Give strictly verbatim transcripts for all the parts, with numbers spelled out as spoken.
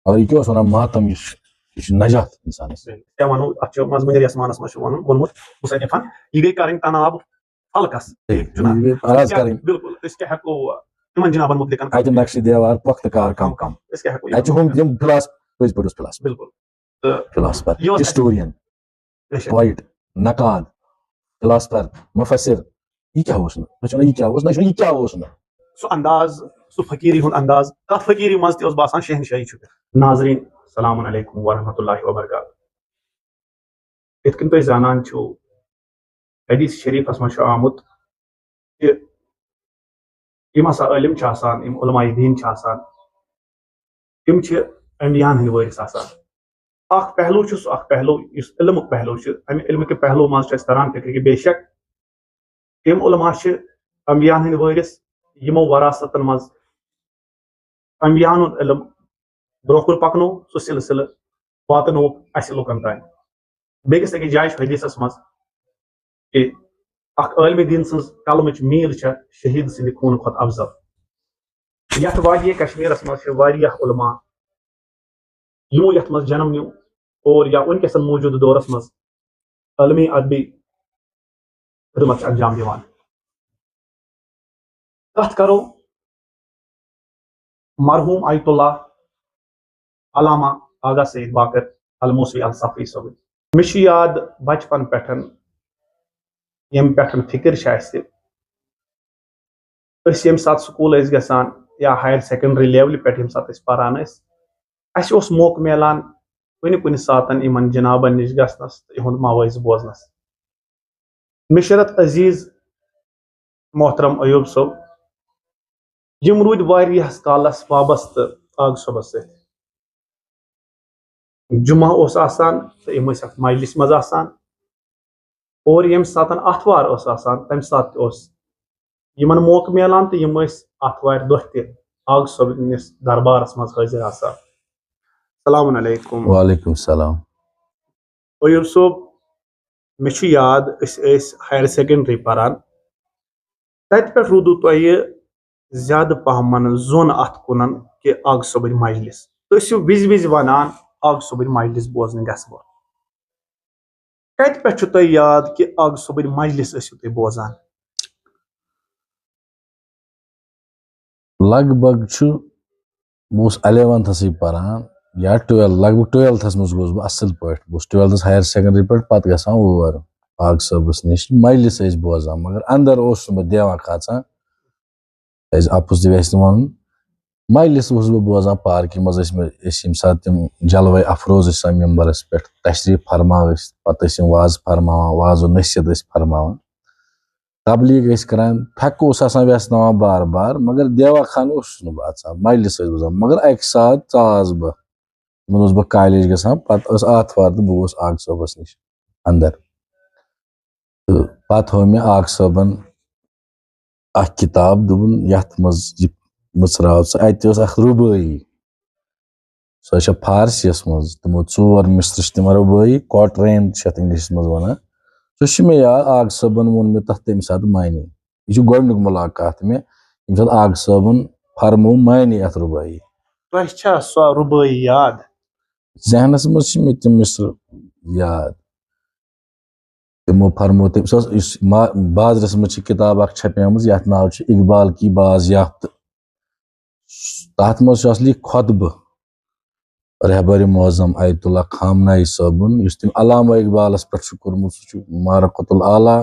مگر یہِ کیٛاہ اوس وَنان، ماتم یُس چھُ، یہِ چھُ نجات اِنسانَس۔ کیٛاہ وَنو، اَتھ چھُ منٛزٕ مُنیر یسمانَس منٛز چھُ ووٚنمُت، مُصنِفَن، یہِ گٔے کَرٕنۍ تناب فلکَس۔ یہِ گٔے عرض کَرٕنۍ۔ بِلکُل، أسۍ کیٛاہ ہٮ۪کو تِمَن جِنابَن مُتعلِق اَتہِ نقشہِ دیوار پۄختہٕ کار کَم۔ کَم، أسۍ کیٛاہ ہٮ۪کو اَتہِ چھُ ہُم تِم فِلاسفر، پٔزۍ پٲٹھۍ اوس فِلاسفر۔ بِلکُل۔ تہٕ فِلاسفر، یہِ اوس ہسٹورین، اچھا۔ پویٹ، نقاد، فِلاسفر، مُفسر، یہِ کیٛاہ اوس نہٕ؟ نہ چھُ وَنان یہِ کیٛاہ اوس، نہ چھُ وَنان یہِ کیٛاہ اوس نہٕ۔ سُہ انداز، سُہ فقیٖری ہُنٛد انداز، تَتھ فقیٖری منٛز تہِ اوس باسان شہنشاہی چھُ پٮ۪ٹھ۔ ناظریٖن، السلام علیکم ورحمۃ اللہ وبرکاتہ۔ یِتھ کٔنۍ تُہۍ زانان چھِو، حدیث شریفس منٛز چھُ آمُت کہِ یِم ہسا عٲلِم چھِ آسان، یِم علماء دین چھِ آسان، تِم چھِ انبیاہن ہٕنٛدۍ وٲرِث آسان۔ اکھ پہلو چھُ سُہ، اکھ پہلو یُس علمُک پہلو چھُ، امہِ علمہٕ کہِ پہلو منٛز چھُ اَسہِ تران فکرِ کہِ بے شک یِم علماء چھِ انبیاہن ہٕنٛدۍ وٲرِث، یِمو وراثتن منٛز انبیاہن ہُنٛد علم برونٛہہ کُن پکنو، سُہ سلسلہٕ واتنووُکھ اَسہِ لُکن تام۔ بیٚکِس أکِس جایہِ چھُ حدیثس منٛز کہِ اکھ عٲلمِ دین سٕنٛز قلمٕچ میٖل چھےٚ شہیٖد سٕنٛدِ خوٗنہٕ کھۄتہٕ افضل۔ یتھ وادی کشمیرس منٛز چھِ واریاہ علماء، یِمو یتھ منٛز جنم نیوٗ اور یا وٕنکیٚسن موٗجوٗدٕ دورس منٛز علمی ادبی خدمت چھِ انجام دِوان۔ کتھ کرو مرحوم آیت اللہ علامہ آغا سید باقر الموسوی الصفوی صٲبٕنۍ۔ مےٚ چھُ یاد بچپن پٮ۪ٹھ ییٚمہِ پٮ۪ٹھ فکر چھِ اَسہِ، أسۍ ییٚمہِ ساتہٕ سکوٗل ٲسۍ گژھان یا ہایر سیکنڈری لیولہِ پٮ۪ٹھ ییٚمہِ ساتہٕ أسۍ پران ٲسۍ، اَسہِ اوس موقعہٕ میلان کُنہِ کُنہِ ساتن یِمن جنابن نِش گژھنس تہٕ یِہُنٛد مواعظ بوزنس۔ مشرت عزیز محترم ایوب صٲب، یِم روٗدۍ واریاہس کالس وابستہٕ آغہٕ صٲبس سۭتۍ۔ جمعہ اوس آسان تہٕ یِم ٲسۍ اتھ مجلس منٛز آسان، اور ییٚمہِ ساتن آتھوار ٲس آسان، تمہِ ساتہٕ تہِ اوس یِمن موقعہٕ میلان تہٕ یِم ٲسۍ آتھوارِ دۄہ تہِ آغہٕ صٲبنِس دربارس منٛز حٲضِر آسان۔ السلام علیکم۔ وعلیکم السلام۔ ایوب صٲب، مےٚ چھُ یاد، أسۍ ٲسۍ ہایر سیکنڈری پران، تتہِ پٮ۪ٹھ روٗدوٕ تۄہہِ زیادٕ پہمن زوٚن اتھ کُنن کہِ آغہٕ صٲبٕنۍ مجلس۔ تُہۍ ٲسِو وِزِ وِزِ ونان، آغہٕ صٲبٕنۍ مجلس بوزنہِ گژھٕ بہٕ۔ کتہِ پٮ۪ٹھ چھُ تۄہہِ یاد کہِ آغہٕ صٲبٕنۍ مجلس ٲسِو تُہۍ بوزان؟ لگ بگ چھُ، بہٕ اوسُس الیونتھسٕے پران یا ٹُویلتھ، لگ بگ ٹُویلتھس منٛز گوس بہٕ اصل پٲٹھۍ، بہٕ اوسُس ٹُویلتھس ہایر سیکنڈری پٮ۪ٹھ پتہٕ گژھان اور آغہٕ صٲبس نِش، مجلس ٲسۍ بوزان، مگر اندر اوسُس نہٕ بہٕ دیوان کھژان، کیازِ اپُز تہِ گژھِ نہٕ ونُن۔ مجلس اوسُس بہٕ بوزان پارکہِ منٛز، ٲسۍ مےٚ، ٲسۍ ییٚمہِ ساتہٕ تِم جلوے افروز ٲسۍ آسان ممبرس پٮ۪ٹھ تشریف فرما ٲسۍ، پتہٕ ٲسۍ یِم وعظ فرماوان، وعظ و نصیحت ٲسۍ فرماوان، تبلیغ ٲسۍ کران، پھٮ۪کہٕ اوس آسان ویسناوان بار بار، مگر دیوا خان اوسُس نہٕ بہٕ اژان، مجلس ٲسۍ بوزان۔ مگر اکہِ ساتہٕ ژاس بہٕ، تِمن اوس بہٕ کالیج گژھان، پتہٕ ٲس آتھوار تہٕ بہٕ گوس آغہٕ صٲبس نِش اندر۔ تہٕ پتہٕ ہٲو مےٚ آغہٕ صٲبن اکھ کِتاب، دوٚپُن، یتھ منٛز یہِ مٕژراو ژٕ۔ اتہِ ٲس اکھ رُبٲعی، سۄ چھےٚ فارسیَس منٛز، تِمو ژور مصرٕ چھِ تِمن رُبٲعی، کوٹرین چھِ اتھ انگلشس منٛز ونان۔ سُہ چھُ مےٚ یاد، آغہٕ صٲبن ووٚن مےٚ تتھ تمہِ ساتہٕ معنی۔ یہِ چھُ گۄڈنیُک ملاقات مےٚ، ییٚمہِ ساتہٕ آغہٕ صٲبن فرموو معنی اتھ رُبٲعی۔ تۄہہِ چھا سۄ رُبٲعی یاد؟ ذہنس منٛز چھِ مےٚ تِم مصرٕ یاد۔ تِمو فرموو تٔمۍ، سۄ ٲس، یُس ما-، بازرس منٛز چھِ کِتاب اکھ چھپیمٕژ، یتھ ناو چھُ اقبال کی بازیافت۔ تتھ منٛز چھُ اصلی خطبہٕ رہبر معظم آیت اللہ خامنائی صٲبُن، یُس تٔمۍ علامہ اقبالس پٮ۪ٹھ چھُ کوٚرمُت، سُہ چھُ مارقۃ الاعلیٰ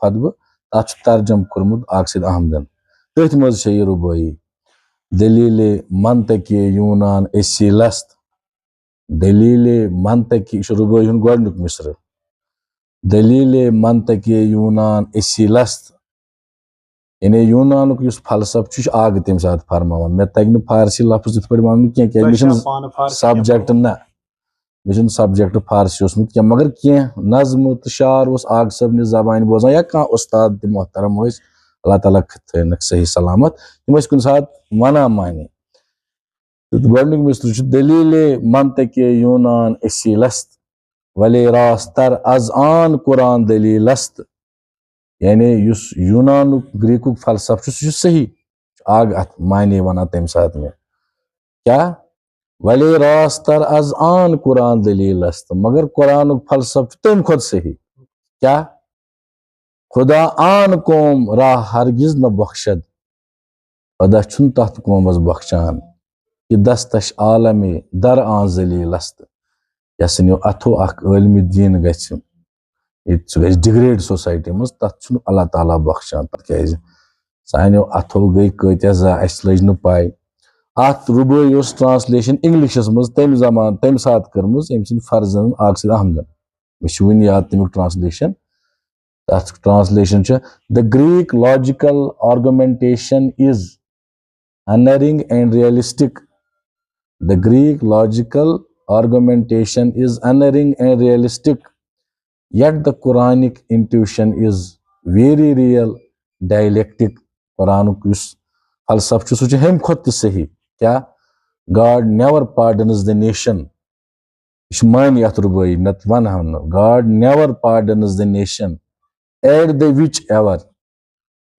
خطبہٕ، تتھ چھُ ترجمہٕ کوٚرمُت آغہٕ سید احمدن۔ تٔتھۍ منٛز چھےٚ یہِ رُبٲعی، دلیل منطق یونان اصیل است، دلیل منطق، یہِ چھُ رُبٲعی ہُنٛد گۄڈنیُک مصرٕ۔ دلیل منطق یونان اصیل است، یعنی یونانُک یُس فلسفہٕ چھُ، یہِ چھُ آغہٕ تَمہِ ساتہٕ فرماوان۔ مےٚ تَگہِ نہٕ فارسی لفظ یِتھ پٲٹھۍ وَنُن کینٛہہ، کیٛازِ مےٚ چھُنہٕ سبجیکٹ نہ، مےٚ چھُنہٕ سبجیکٹ فارسی اوسمُت کینٛہہ، مگر کینٛہہ نظمہٕ تہٕ شعر اوس آغہٕ صٲبنہِ زبانہِ بوزان، یا کانٛہہ اُستاد تہِ محترم ٲسۍ، اللہ تعالیٰ تھٲینَکھ صحیح سلامت، تِم ٲسۍ کُنہِ ساتہٕ وَنان معنی۔ تہٕ گۄڈنیُک مصرٕ چھُ، دلیل منطق یونان اصیل است، ولی راستر از آن قرآن دلیل است۔ یعنی یُس یونانُک، گریکُک فلسفہٕ چھُ، سُہ چھُ صحیح۔ آغہٕ اتھ معنی ونان تمہِ ساتہٕ مےٚ۔ کیٛاہ؟ وَلے راست تر از آن قرآن دلیل است، مگر قرآنُک فلسفہٕ چھُ تَمہِ کھۄتہٕ صحیح۔ کیٛاہ؟ خدا آن قوم راہ ہرگز نہ بخشد۔ خدا چھُنہٕ تَتھ قومس بخشان، یہِ دستش عالمِ در آن ذلیل است۔ یہِ ہسا نیو اتھو اکھ عٲلمِ دیٖن گژھِ، ییٚتہِ سُہ گژھِ degrade society منٛز، تَتھ چھُنہٕ اللہ تعالیٰ بخشان۔ تَتھ کیٛازِ؟ سانیو اتھو گٔے کۭتیاہ زا، اَسہِ لٔج نہٕ پَے۔ اَتھ رُبٲعی اوس translation English منٛز تَمہِ زمانہٕ، تَمہِ ساتہٕ کٔرمٕژ أمۍ سٕنٛدِ فرزند عاقب سید احمدن۔ مےٚ چھُ وُنہِ یاد تَمیُک translation۔ تَتھ translation چھُ: The Greek logical argumentation is unerring and realistic. The Greek logical argumentation is unerring and realistic. Yet the Quranic intuition is very real dialectic. قرآنُک یُس فلسفہٕ چھُ، سُہ چھُ ہُمہِ کھۄتہٕ تہِ صحیح۔ کیٛاہ؟ God never pardons the nation. یہِ چھُ معنی اَتھ رُبٲعی، نَتہٕ وَنہٕ ہَم نہٕ۔ God never pardons the nation at the which ever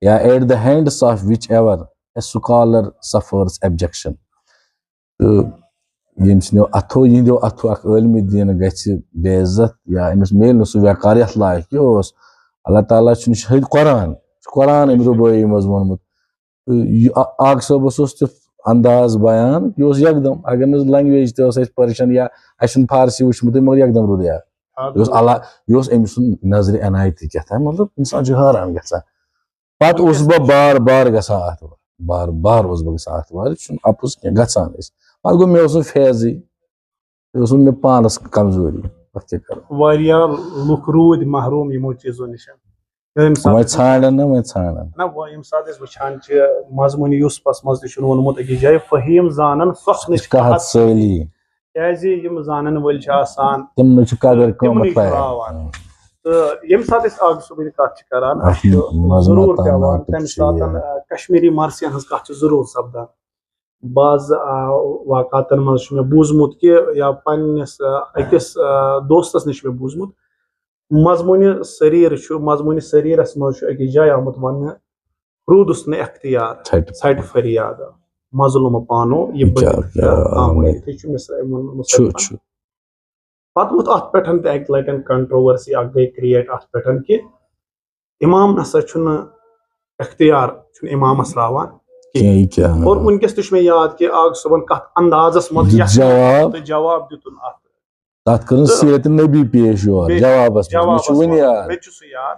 یا at the hands of which ever a scholar suffers abjection. تہٕ ییٚمہِ سٕنٛدیو اَتھو، یِہِنٛدیو اَتھو اَکھ عٲلمِ دیٖن گژھِ بے عزت یا أمِس میلہِ نہٕ سُہ وقار یَتھ لایق یہِ اوس۔ اللہ تعالیٰ چھُنہٕ، یہِ چھُ حد قرآن، یہِ چھُ قرآن أمۍ رُبٲعی منٛز ووٚنمُت۔ تہٕ یہِ آ-، آغہٕ صٲبَس اوس تیُتھ انداز بیان، یہِ اوس یکدم، اگر نہٕ language تہِ ٲس اَسہِ پٔرشن یا اَسہِ چھُنہٕ فارسی وٕچھمُتٕے، مگر یکدم روٗد یاد۔ یہِ اوس اللہ، یہِ اوس أمۍ سُنٛد نظرِ عنایتی کیٛاہ تام، مطلب، اِنسان چھُ حٲران گژھان۔ پتہٕ اوسُس بہٕ بار بار گژھان اَتھ وارِ، بار بار اوسُس بہٕ گژھان اَتھ وارِ، یہِ چھُنہٕ اَپُز کینٛہہ، گژھان ٲسۍ۔ پتہٕ گوٚو مےٚ اوس نہٕ فیضٕے، یہِ اوس مےٚ پانَس کمزوری، پتہٕ کیٛاہ کرٕ؟ واریاہ لُکھ روٗدۍ محروٗم یِمو چیٖزو نِش۔ ییٚمہِ ساتہٕ وۄنۍ أسۍ ژھانٛڈن نا، وۄنۍ ژھانٛڈن۔ نہ، وۄنۍ ییٚمہِ ساتہٕ أسۍ وٕچھان چھِ، مضموٗنِ یوٗسفس منٛز تہِ چھُنہٕ ووٚنمُت أکِس جایہِ، فہیٖم زانن سۄکھ نِش کَتھ سٲلی۔ کیٛازِ یِم زانن وٲلۍ چھِ آسان، تِمنٕے چھِ قدر تِمنٕے قۭمتھ چھُ پَے۔ راوان۔ تہٕ ییٚمہِ ساتہٕ أسۍ آغہٕ صٲبٕنۍ کَتھ چھِ کران، اَسہِ اَتھ چھُ منٛز ضروٗر متعلق پٮ۪وان چھُ تَمہِ یہِ۔ ساتہٕ، آ، کشمیٖری مرثین ہٕنٛز کَتھ چھِ ضروٗر سپدان۔ بعض، آ، واقعاتن منٛز چھُ مےٚ بوٗزمُت کہِ، یا پننِس، آ، أکِس، آ، دوستس نِش چھُ مےٚ بوٗزمُت، مضموٗنِ سریٖر چھُ، مضموٗنِ سریٖرس منٛز چھُ أکِس جایہِ آمُت وننہٕ، روٗدُس نہٕ اختیار، ژھٹہِ۔ ژھٹہِ فریاد، مظلوم پانو یہِ یہِ کیٛاہ، بٔنِتھ کیٛاہ کیٛاہ آمُت۔ آمُت۔ یِتھُے چھُ مِصرعہِ ووٚنمُت چھُ، سلطان۔ چھُ۔ پتہٕ ووٚتھ اتھ پٮ۪ٹھ تہِ اکہِ لٹہِ controversy اکھ گٔے create اتھ پٮ۪ٹھ کہِ امام نسا چھُنہٕ اختیار، چھُنہٕ امامس راوان کینٛہہ۔ کینٛہہ، یہِ کیٛاہ؟ اور وٕنکیٚس تہِ چھُ مےٚ یاد کہِ آغہٕ صٲبن کتھ اندازس منٛز دیُت یتھ جواب۔ تہٕ جواب دیُتُن اتھ۔ تتھ کٔرٕن تہٕ سیرتِ نبی پیش یور، بیٚیہِ جوابس منٛز۔ مےٚ چھُ جوابس وُنہِ منٛز، یاد۔ مےٚ تہِ چھُ سُہ یاد۔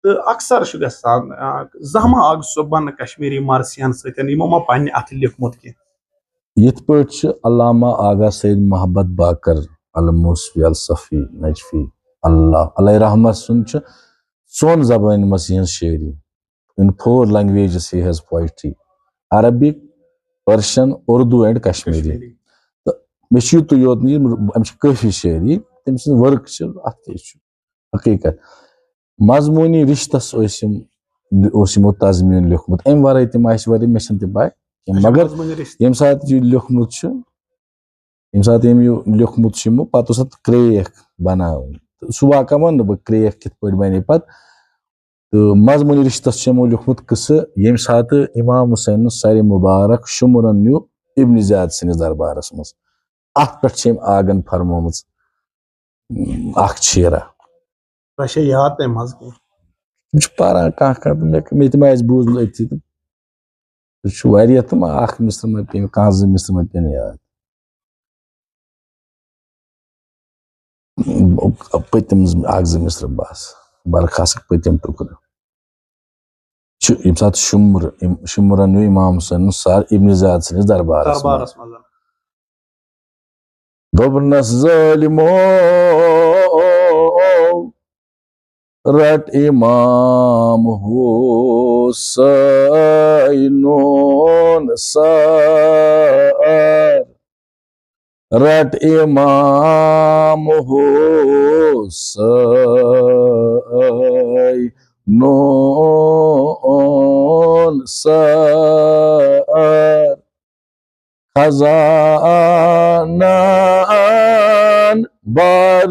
تہٕ اکثر چھُ گژھان، آ، زانٛہہ ما آغہٕ صٲبن کشمیٖری مرثین سۭتۍ یِمو ما پننہِ اتھٕ لیوٗکھمُت کینٛہہ۔ یِتھ پٲٹھۍ چھِ علامہ آغا سید محبت باقر الموسوی الصفی نجفی، اللہ علیہ رحمت سُنٛد چھُ ژۄن زبٲنۍ منٛز یِہٕنٛز شٲعری۔ In four languages he has poetry: Arabic, Persian, Urdu and Kashmiri. Kashmiri. تہٕ مےٚ چھُ یُتُے یوت نہٕ، یِم، أمِس چھِ کٲفی شٲعری، تٔمۍ سٕنٛز work چھِ، اَتھ کیٛاہ چھُ حقیٖقت؟ مضموٗنی رِشتَس ٲسۍ یِم، اوس یِمو تضمیٖن لیوٗکھمُت۔ اَمہِ وَرٲے تہِ ما آسہِ وَرٲے، مےٚ چھَنہٕ تہِ پَے کینٛہہ۔ اچھا، مگر مضموٗنی رِشتہٕ۔ ییٚمہِ ساتہٕ یہِ لیوٗکھمُت چھُ، ییٚمہِ ساتہٕ أمۍ یہِ لیوٗکھمُت چھُ یِمو، پَتہٕ اوس اَتھ کرٛیک بَناوٕنۍ۔ تہٕ سُہ واقعہ وَنہٕ نہٕ بہٕ، کرٛیک کِتھ پٲٹھۍ بَنے پَتہٕ۔ تہٕ مضموٗنی رِشتَس چھِ یِمو لیوٗکھمُت قٕصہٕ، ییٚمہِ ساتہٕ اِمام حُسینَن سَرِ مُبارک شُمرَن نیوٗ اِبن زیاد سٕنٛدِس دربارَس منٛز۔ اَتھ پٮ۪ٹھ چھِ أمۍ آغن فرمٲومٕژ، اَم، اَکھ شیٖرا۔ تۄہہِ چھا یاد تَمہِ منٛز کینٛہہ؟ یہِ چھُ پَران کانٛہہ کانٛہہ تہٕ مےٚ، مےٚ تہِ ما آسہِ بوٗزمُت أتھی تہٕ۔ سُہ چھُ واریاہ تہٕ ما اَکھ مِصرٕ ما پیٚیہِ، کانٛہہ زٕ مِصرٕ ما پیٚیَن یاد۔ پٔتِم زٕ، اَکھ زٕ مِصرٕ بَس، برخاستُک پٔتِم ٹُکرٕ۔ چھُ ییٚمہِ ساتہٕ شُمر، اِم-، شُمرن نیوٗ اِمام حُسینُن سر اِبن زیاد سٕنٛدِس دربارس منٛز۔ دربارس منٛز۔ دوٚپنس، ظٲلمو، رٹ امام حسینُن سر، رٹ امام حسینُن سر۔ خزانن بر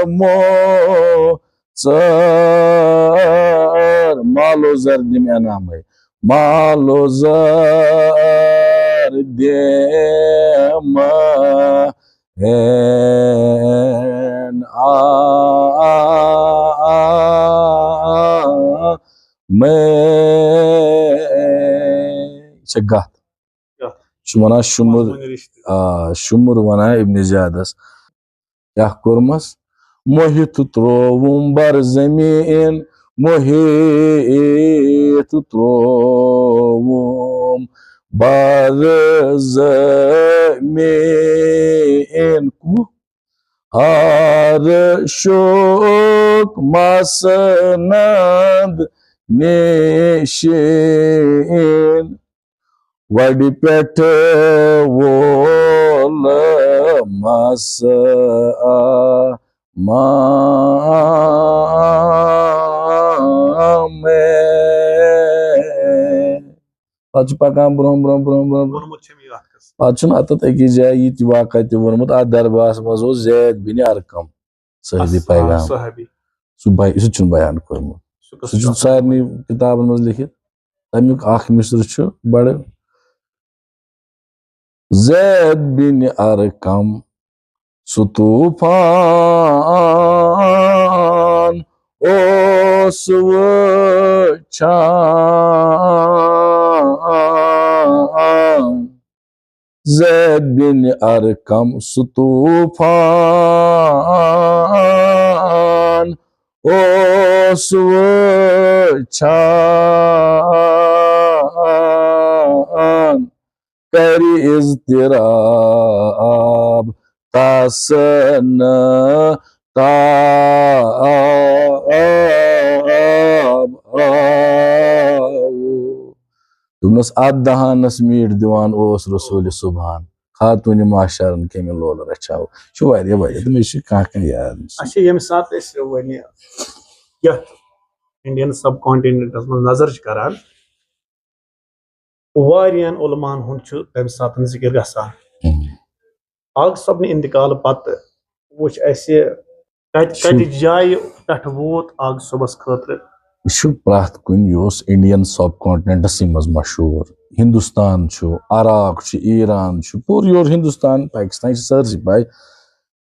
مۄخصر، مال و زر دِم انعامے، مال و زر دیما این آ مے۔ یہِ چھےٚ گتھ۔ گتھ۔ یہِ چھُ ونان شُمُر۔ مضموٗنی رِشتہٕ۔ آ، شُمُر ونان ابن زیادس۔ کیٛاہ کوٚرمس؟ محیط ترووُم بر زمین، محیط ترووُم بر زمین۔ کُس؟ عرشُک مسند نشین، وَڑِ پٮ۪ٹھ وول مس آ ما مے۔ پتہٕ چھُ پکان برونٛہہ، برونٛہہ، برونٛہہ، برونٛہہ۔ ووٚنمُت چھُم یہِ اَتھ قٕصس۔ پتہٕ چھُنہٕ اَتٮ۪تھ أکِس جایہِ یہِ تہِ واقعہ تہِ ووٚنمُت۔ اَتھ دربارس منٛز اوس زید بن ارقم، صحابی اَس-، آ، پیغام۔ صحابی۔ سُہ بے-، سُہ تہِ چھُنہٕ بیان کوٚرمُت۔ سُہ قٕصہٕ سُہ چھُ چھُ اَتھ سارنٕے کِتابن منٛز لیکھِتھ۔ تَمیُک اکھ مِصرٕ چھُ بڑٕ۔ زید بن ارقم، سُہ طوفان اوس وٕچھان۔ زید بن ارقم، سُہ طوفان اوس وٕچھان۔ کرِ اضطراب تس نہٕ تاب آو۔ دوٚپنَس، اَتھ دہانَس میٖٹھ دِوان اوس رسول سبحان، خاتون معاشرن کمہِ لولہٕ رچھاو۔ چھُ واریاہ، واریاہ، تہٕ مےٚ چھِ کانٛہہ کانٛہہ یاد۔ اچھا، ییٚمہِ ساتہٕ أسۍ وۄنۍ یَتھ Indian subcontinentس منٛز نظر چھِ کران، واریاہن علماہن ہُنٛد چھُ تَمہِ ساتہٕ ذِکِر گژھان۔ ہم۔ آغہٕ صٲبنہِ انتقال پتہٕ وٕچھ اَسہِ کتہِ، چھُ۔ کتہِ جایہِ پٮ۪ٹھ ووت آغہٕ صٲبس خٲطرٕ۔ یہِ چھُ پرٛٮ۪تھ کُنہِ، یہِ اوس Indian subcontinentسٕے منٛز مشہوٗر۔ ہندوستان چھُ، عراق چھُ، ایران چھُ، پوٗرٕ یورٕ ہندوستان، پاکستان چھِ سٲرسٕے پاے۔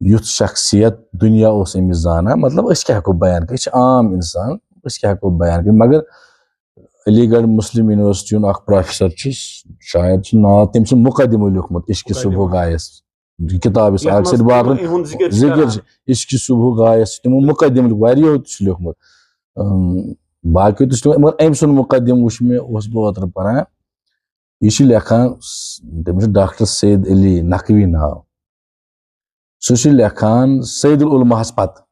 یُتھ شخصیت دُنیا اوس أمِس زانان، مطلب، أسۍ کیٛاہ ہٮ۪کو بیان کٔرِتھ؟ أسۍ چھِ عام انسان، أسۍ کیٛاہ ہٮ۪کو بیان کٔرِتھ؟ مگر علی گڑھ مسلم یونیورسٹی ہُنٛد اکھ پروفیسر چھُ، شاید چھُ ناو تٔمۍ سُنٛد مقدمہٕ لیوٗکھمُت عشق مقدمہٕ۔ صبح گایس۔ یہِ کِتاب یۄس یَتھ آغہٕ منٛز سۭتۍ باقٕے یِہُنٛد ذِکِر چھُ ذِکِر کران۔ چھُ، عشق صبح گایس چھُ تِمو مقدمہٕ لیوٗکھ-، واریاہو تہِ چھُ لیوٗکھمُت۔ اۭں، باقٕے تہِ چھُ لیوٗکھمُت، مگر أمۍ سُنٛد مقدمہٕ وُچھ مےٚ، اوسُس بہٕ اوترٕ پران۔ یہِ چھُ لیکھان، تٔمِس چھُ ڈاکٹر سید علی نقوی ناو۔ سُہ چھُ لیکھان سید العلماہس پتہٕ۔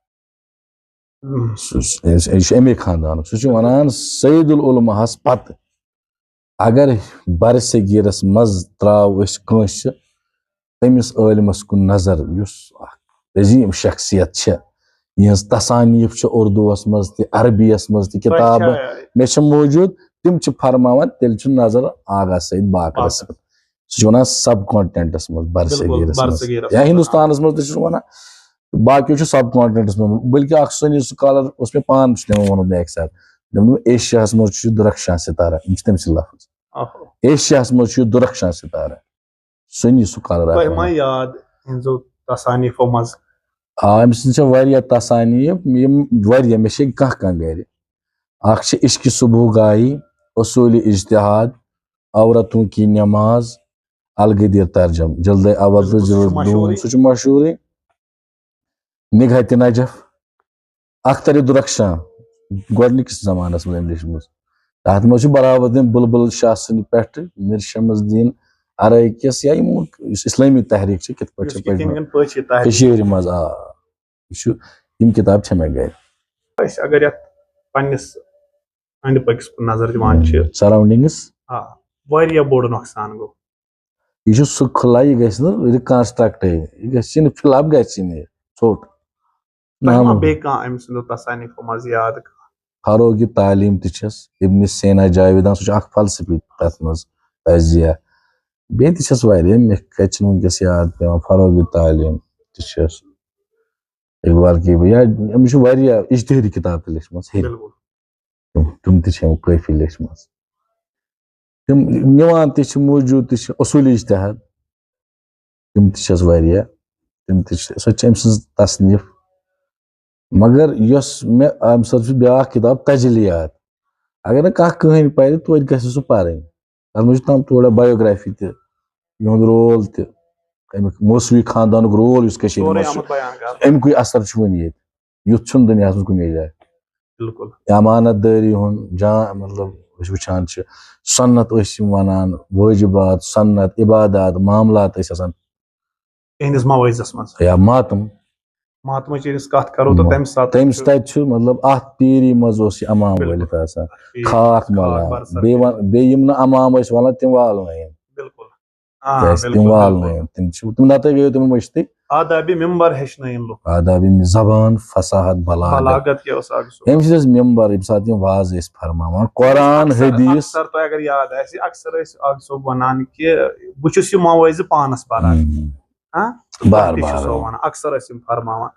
ہم۔ سُہ، سُہ، یہِ چھُ اَمے خاندانُک۔ سُہ چھُ وَنان، سید العلماہس پتہٕ اگر بر صغیٖرس منٛز ترٛاو أسۍ کٲنٛسہِ تٔمِس عٲلمس کُن نظر، یُس اکھ عظیٖم شخصیت چھِ، یِہٕنٛز تصانیف چھِ اردوٗہس منٛز تہِ، عربیس منٛز تہِ کِتابہٕ اچھا۔ مےٚ چھِ موٗجوٗد، تِم چھِ فرماوان، تیٚلہِ چھُ نظر آغا سید باقرس باقرس۔ پٮ۪ٹھ۔ سُہ چھُ وَنان سب کانٹینٹس منٛز، بر بِلکُل، صغیٖرس بر منٛز صغیٖرس یا منٛز۔ ہندوستانس منٛز تہِ چھُس وَنان، باقیو چھُ سب کانٹینٹس منٛز۔ بلکہِ اکھ سُنی سکالر اوس مےٚ پانہٕ، چھُ تٔمۍ ووٚنمُت مےٚ اَکہِ ساتہٕ، دوٚپُن، ایشیاہس منٛز چھُ درخشان ستارہ، یِم چھِ تٔمۍ سٕنٛدۍ لفظ۔ اہو۔ ایشیاہس منٛز چھُ یہِ درخشان ستارہ، سُنی سکالر اکھ تۄہہِ ما وَنان۔ یاد یِہنٛزو تصانیفو منٛز؟ آ، أمۍ سٕنٛز چھےٚ واریاہ تصانیف، یِم واریاہ، مےٚ چھِ کانٛہہ کانٛہہ گرِ۔ اکھ چھِ عشق صبح گاہی، اصول اجتہاد، عورتوں کی نماز، الغدیر ترجم، جلد اول تہٕ بِلکُل، سُہ چھُ جلد دوم، مشہوٗرٕے۔ سُہ چھُ مشہوٗرٕے۔ نگہت نجف، اختر درخشاں، گۄڈٕنِکِس زمانس منٛز أمۍ لیچھمٕژ۔ تتھ منٛز چھُ برابر دِنۍ بلبل شاہ سٕنٛدِ پٮ۪ٹھٕ میر شمس الدین ارے کِس یا یِمو یُس اسلٲمی تحریٖک چھِ، کِتھ پٲٹھۍ یُس چھِ کِتھ کٔنۍ پٔتمٕژ کٔنۍ پٔچ یہِ تحریٖک۔ کٔشیٖرِ منٛز، آ۔ یہِ چھُ، یِم کِتاب چھےٚ مےٚ گرِ۔ أسۍ اگر یتھ پننِس أنٛدۍ پٔکِس کُن نظر دِوان چھِ، سراونڈنگس۔ آ، واریاہ بوٚڑ نۄقصان گوٚو۔ یہِ چھُ سُہ خلا، یہِ گژھِ نہٕ reconstruct، یہِ گژھِ نہٕ fill up، گژھِ نہٕ یہِ ژھوٚٹ۔ تۄہہِ ما نامہٕ۔ بیٚیہِ کانٛہہ أمۍ سٕنٛدیو تصانیفو منٛز یاد کانٛہہ؟ فروغ تعلیٖم تہِ چھَس، ابن سینا جاویدان، سُہ چھُ اکھ فلسفی تَتھ منٛز، تجزیہ۔ بیٚیہِ تہِ چھَس واریاہ، مےٚ کَتہِ چھِنہٕ وٕنکیٚس یاد پٮ۪وان، فروغ تعلیٖم تہِ چھَس، اقبال کی، یا أمِس چھُ واریاہ اجتہٲدی کِتاب تہِ لیچھمٕژ ہیٚرِ۔ بِلکُل۔ تِم، تِم تہِ چھِ أمۍ کٲفی لیچھمٕژ۔ تِم نِوان تہِ چھِ، موٗجوٗد تہِ چھِ، اصوٗلی اجتہاد، تِم تہِ چھَس واریاہ، تِم تہِ چھِ، سۄ تہِ چھِ أمۍ سٕنٛز تصنیٖف۔ مگر یۄس مےٚ، اَمہِ ساتہٕ چھِ بیٛاکھ کِتاب تجلیات۔ اگر نہٕ کانٛہہ کٕہٕنۍ پَرِ، توتہِ گژھِ سُہ پَرٕنۍ۔ تَتھ منٛز چھِ تِم تھوڑا biography تہِ، یِہُنٛد role تہِ، اَمیُک موسوی خاندانُک role یُس کٔشیٖرِ سورُے منٛز چھُ، آمُت بیان کرنہٕ۔ اَمِکُے اثر چھُ وٕنہِ ییٚتہِ۔ یُتھ چھُنہٕ دُنیاہَس منٛز کُنے جایہِ۔ بِلکُل۔ امانت دٲری ہُنٛد جان، مطلب، أسۍ وٕچھان چھِ، سنت ٲسۍ یِم وَنان، وٲجِبات، سنت، عبادات، معاملات ٲسۍ آسان۔ تِہنٛدِس موٲعظس منٛز۔ یا ماتم۔ ماتمٕچ ییٚلہِ أسۍ کتھ کرو، تہٕ مو-، تَمہِ ساتہٕ تَمہِ چھُ تَتہِ چھُ، مطلب، اَتھ پیٖری منٛز اوس یہِ امام بِلکُل۔ ؤلِتھ آسان، پیٖر خاک خاک مَلان۔ برسر بیٚیہِ وَن-، بیٚیہِ یِم نہٕ امام ٲسۍ وَلان، تِم والنٲیِن۔ بِلکُل۔ آ، کیٛازِ تِم بِلکُل، والنٲیِن، بِلکُل۔ تِم چھِ، تِم نَتہٕ گٔیو تِم مٔشتٕے۔ آدابِ مِمبر ہیٚچھنٲیِن لُکھ۔ آدابِ زبان، فصاحت، بلاغت۔ بلاغت کیٛاہ اوس اکھ سُہ؟ ییٚمہِ سۭتۍ ٲسۍ مِمبر، ییٚمہِ ساتہٕ یِم وعظ ٲسۍ فرماوان، قرآن، اکثر، حدیث۔ اکثر تۄہہِ اگر یاد آسہِ، اکثر ٲسۍ اکھ صٲب وَنان کہِ بہٕ چھُس یہِ موٲعظٕ پانَس پَران۔ ہم۔ ہاں؟ بار تۄہہِ تہِ چھُ بار سُہ وَنان۔ وَنان، اکثر ٲسۍ یِم فرماوان۔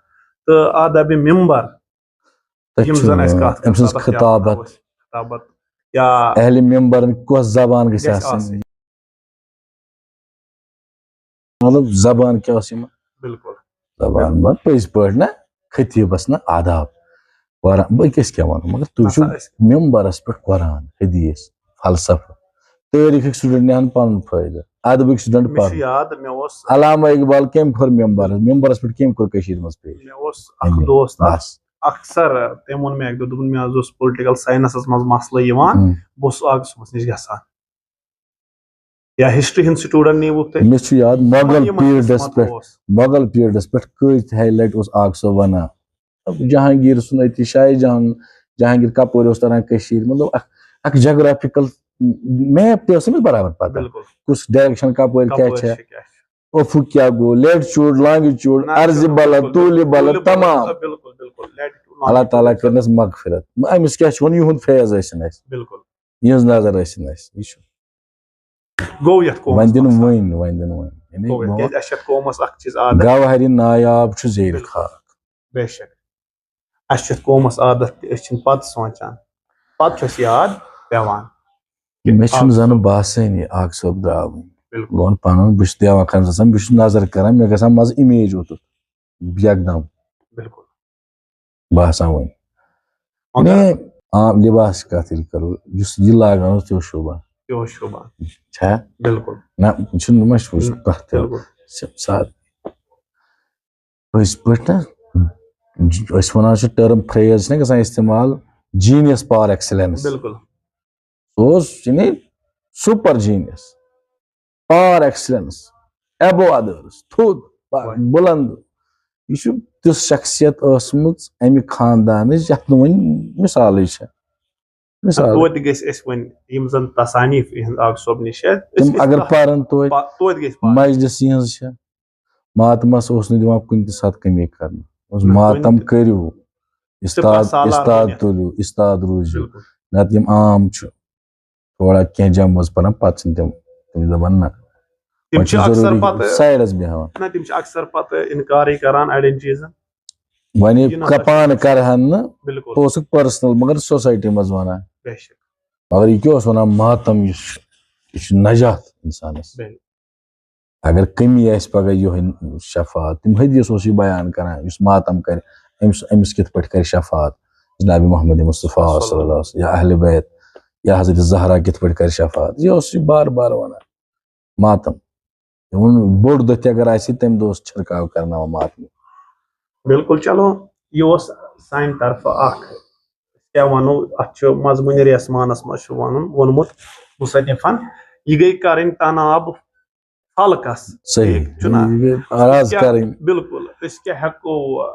تہٕ آدابِ مِمبر، تَتہِ یِم چھُ زَن اَسہِ کَتھ أمۍ سٕنٛز کَتھ خطابت۔ خطابت یا اہلِ مِمبرن کۄس زبان گژھِ گژھِ آسٕنۍ؟ آسٕنۍ۔ مطلب، زبان کیٛاہ ٲس یِمن؟ بِلکُل۔ زبان، مطلب، پٔزۍ پٲٹھۍ نہ، خطیٖبس نہ آداب۔ قرآن، بہٕ کیٛاہ وَنہٕ، مگر تُہۍ نہ چھِو سا أسۍ مِمبرس پٮ۪ٹھ قرآن، حدیث، فلسفہٕ، تٲریٖخٕکۍ student نِہن پنُن فٲیدٕ، ادبٕکۍ student مےٚ چھُ پنُن۔ یاد، مےٚ اوس علامہ اقبال کٔمۍ کوٚر مِمبرس، مِمبرس پٮ۪ٹھ کٔمۍ کوٚر کٔشیٖرِ منٛز پیش؟ مےٚ اوس اکھ أمی۔ دوست اکھ، بس۔ اکثر تٔمۍ ووٚن مےٚ اکہِ دۄہ، دوٚپُن، مےٚ حظ اوس political scienceس منٛز مسلہٕ یِوان، ہم۔ بہٕ اوسُس اکھ صٲبس نِش گژھان۔ یا history ہُنٛد student نیٖوُکھ تُہۍ؟ مےٚ چھُ یاد، مۄغل یِمن یِمن periodس قٕسمت پٮ۪ٹھ، اوس۔ مۄغل periodس پٮ۪ٹھ کۭتۍ ہاے لٹہِ اوس آکھ صٲب ونان۔ جہانگیر سُنٛد أتی شاہ جہان، جہانگیر کپٲرۍ اوس تران کٔشیٖرِ، مطلب، اکھ، اکھ geographical map تہِ ٲس أمِس برابر پتہ۔ بِلکُل۔ کُس direction کپٲرۍ کیٛاہ کپٲرۍ چھےٚ، چھِ کیٛاہ چھِ۔ افق کیٛاہ گوٚو، latitude، longitude، نہ، عرضِ بِلکُل، بلد، بِلکُل، طولِ بِلکُل، بلد، بِلکُل، تمام۔ بِلکُل، بِلکُل، latitude، اللہ تعالیٰ longitude۔ کٔرنَس مغفرت۔ أمِس کیٛاہ چھُ وَنُن، یِہُنٛد فیض ٲسِن اَسہِ۔ بِلکُل۔ یِہٕنٛز نظر ٲسِن اَسہِ۔ یہِ چھُ۔ گوٚو یَتھ قومَس وۄنۍ دِنہٕ نۄقصان۔ وۄنۍ، وۄنۍ دِنہٕ وۄنۍ۔ یعنی گوٚو یَتھ، گوٚو کیٛازِ اَسہِ چھِ یَتھ قومَس اَکھ چیٖز عادت۔ گوہرِ نایاب چھُ زیرِ بِلکُل۔ خاک۔ بے شک۔ اَسہِ چھِ یَتھ قومَس عادت تہِ، أسۍ چھِنہٕ پَتہٕ سونٛچان۔ پَتہٕ چھُ اَسہِ یاد پٮ۪وان۔ مےٚ چھُنہٕ زَنہٕ باسٲنی اَکھ صٲب درٛاو وٕنہِ۔ بِلکُل۔ بہٕ وَنہٕ پَنُن، بہٕ چھُس دیوان خانَس آسان، بہٕ چھُس نظر کَران، مےٚ گژھان منٛزٕ image اوٚتُتھ۔ یَکدَم۔ بِلکُل۔ باسان وۄنۍ۔ مگر مےٚ عام لباس کتھ ییٚلہِ کرو، یُس یہِ لاگان اوس، تہِ اوس شوٗبان۔ تہِ اوس شوٗبان۔ چھا؟ بِلکُل۔ نہ، یہِ چھُنہٕ، ما چھُ وٕچھ، بِلکُل۔ پرٛٮ۪تھ کانٛہہ۔ سا-، سا-، پٔزۍ پٲٹھۍ نہ، أسۍ وَنان چھِ term phrase چھِنہ گژھان استعمال، genius par excellence۔ بِلکُل۔ سُہ اوس، یعنی، super genius، par excellence، above others، تھوٚد، ب-، وۄنۍ۔ بُلنٛد۔ یہِ چھُ تِژھ شخصیت ٲسمٕژ اَمہِ خاندانٕچ، یَتھ نہٕ وۄنۍ مِثالٕے چھےٚ۔ مِثال۔ توتہِ گٔژھۍ أسۍ وۄنۍ یِم زَن تصانیٖف یِہٕنٛز آکھ صٲبنہِ چھِ، أسۍ تِم گٔژھۍ اگر تَتھ پَرَن توتہِ، پَ-، توتہِ گٔژھۍ پَرٕنۍ۔ مجلس یِہٕنٛز چھےٚ، ماتمس اوس نہٕ دِوان کُنہِ تہِ ساتہٕ کٔمی کرنہٕ۔ اوس نہ کُنہِ ماتم تہِ۔ کٔرِو، استاد، سپہ سالار استاد بٔنِتھ۔ تُلِو، استاد روٗزِو۔ بِلکُل۔ نتہٕ یِم عام چھِ، تھوڑا کینٛہہ جمٲژ پران، پتہٕ چھِنہٕ تِم، تِم دپان نہ۔ تِم وۄنۍ چھِ چھُ اکثر ضروٗری پتہٕ، سایڈس بیہوان۔ نہ، تِم چھِ اکثر پتہٕ انکارٕے کران اڑٮ۪ن چیٖزن۔ وۄنۍ یہِ نہ سا پانہٕ کرہن نہٕ، بِلکُل۔ اوسُکھ personal، مگر society منٛز ونان۔ بے شک۔ مگر یہِ کیٛاہ اوس ونان، ماتم یُس چھُ، یہِ چھُ نجات انسانس۔ بِلکُل۔ اگر کمی آسہِ پگاہ یِہوٚے شفاعت، تِم حدیث اوس یہِ بیان کران، یُس ماتم کرِ، أمِس، أمِس کِتھ پٲٹھۍ کرِ شفاعت؟ جناب محمد مصطفیٰ صلی اللہ علیہ وسلم، یا اہل بیت، یا حضرت زہرا کِتھ پٲٹھۍ کرِ شفاعت؟ یہِ اوس یہِ بار بار ونان۔ ماتم۔ یِمن بوٚڑ دۄہ تہِ اگر آسہِ، تمہِ دۄہ اوس چھرکاو کرناوان ماتمُک۔ بِلکُل، چلو، یہِ اوس سانہِ طرفہٕ اکھ، کیٛاہ ونو، اتھ چھُ مضموٗنِ ریسمانس منٛز چھُ ونُن، ووٚنمُت مصنفن، یہِ گٔے کرٕنۍ تناب فلکس۔ صحیح۔ ٹھیٖک چھُنہ؟ یہِ گٔے آراز أسۍ کیٛاہ، کرٕنۍ۔ بِلکُل، أسۍ کیٛاہ ہٮ۪کو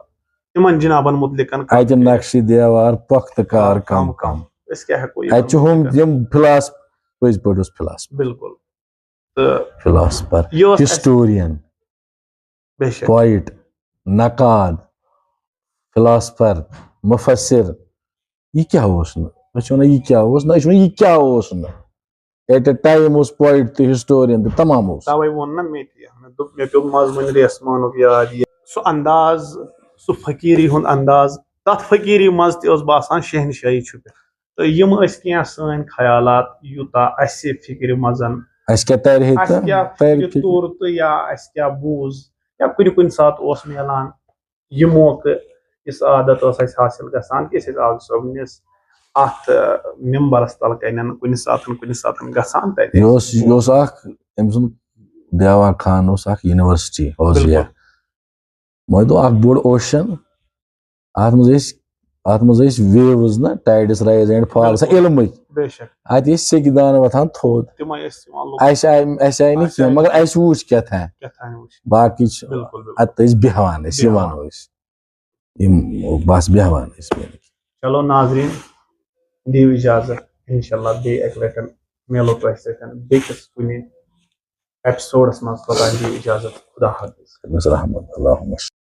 یِمن جنابن مُتعلِقن کتھ اَتہِ کٔرِتھ؟ نقشہِ دیوار، پۄختہٕ کار کم کم۔ کم۔ أسۍ کیٛاہ ہٮ۪کو یِمن اَتہِ چھُ ہُم مُتعلِقن؟ یِم فلاسف-، پٔزۍ پٲٹھۍ اوس فلاسف۔ بِلکُل۔ تہٕ فلاسفر، یہِ اوس اَسہِ ہسٹورین، بے شک۔ پوئٹ، نقاد، فلاسفر، مفسر، یہِ کیٛاہ اوس نہٕ؟ أسۍ چھِ وَنان، یہِ کیٛاہ اوس نہٕ؟ أسۍ چھِ وَنان، یہِ کیٛاہ اوس نہٕ؟ At a time اوس پوئٹ تہٕ ہسٹورین تہٕ تمام اوس۔ توے ووٚن نہ مےٚ تہِ، مےٚ دوٚپ، مےٚ پیوٚو مضموٗنِ ریسمانُک یاد یہِ۔ سُہ انداز، سُہ فقیٖری ہُنٛد انداز، تَتھ فقیٖری منٛز تہِ اوس باسان شہنشاہی چھُ پٮ۪ٹھ۔ تہٕ یِم ٲسۍ کینٛہہ سٲنۍ خیالات، یوٗتاہ اَسہِ فِکرِ منٛز اَسہِ کیٛاہ تَرِ ہے اَسہِ تہٕ کیٛاہ تَرِ یہِ فِکرِ۔ توٚر تہٕ یا اَسہِ کیٛاہ بوٗز یا کُنہِ کُنہِ ساتہٕ اوس میلان یہِ موقعہٕ، یُس عادت ٲس اَسہِ حٲصِل گژھان کہِ أسۍ ٲسۍ آغا صٲبنِس اَتھ، آ، مِمبرَس تَل کَنٮ۪ن کُنہِ ساتَن کُنہِ ساتَن گژھان تَتہِ۔ یہِ اوس یہِ اوس اکھ أمۍ سُنٛد دیوان خان اوس اکھ یونیورسٹی اوس یہِ۔ بِلکُل۔ وۄنۍ دوٚپ اکھ بوٚڑ اوشن، اتھ منٛز ٲسۍ اتھ منٛز ٲسۍ ویوز نہ، ٹایڈس رایز اینڈ فالس، بِلکُل۔ علمٕکۍ۔ بے شک۔ اتہِ ٲسۍ سیٚکہِ دانہٕ وۄتھان تھوٚد۔ تِمے ٲسۍ یِوان لُکھ۔ اسہِ آیہِ اسہِ آیہِ نہٕ اسہِ کینٛہہ، آیہِ مگر نہٕ۔ اسہِ وُچھ کیٛاہ تام۔ کیٛاہ تام وٕچھ۔ باقٕے چھِ بِلکُل، بِلکُل۔ اتہِ ٲسۍ بیٚہوان، أسۍ بیٚہوان۔ یِوان ٲسۍ۔ یِم بس بیٚہوان ٲسۍ۔ چلو ناظریٖن، دِیِو اِجازت، انشاءاللہ بیٚیہِ اَکہِ لَٹہِ میلو تۄہہِ سۭتۍ بیٚکِس کُنہِ ایپیسوڈس منٛز۔ توٚتام دِیِو اِجازت، خدا حافظ۔ رحمت اللہُمہ۔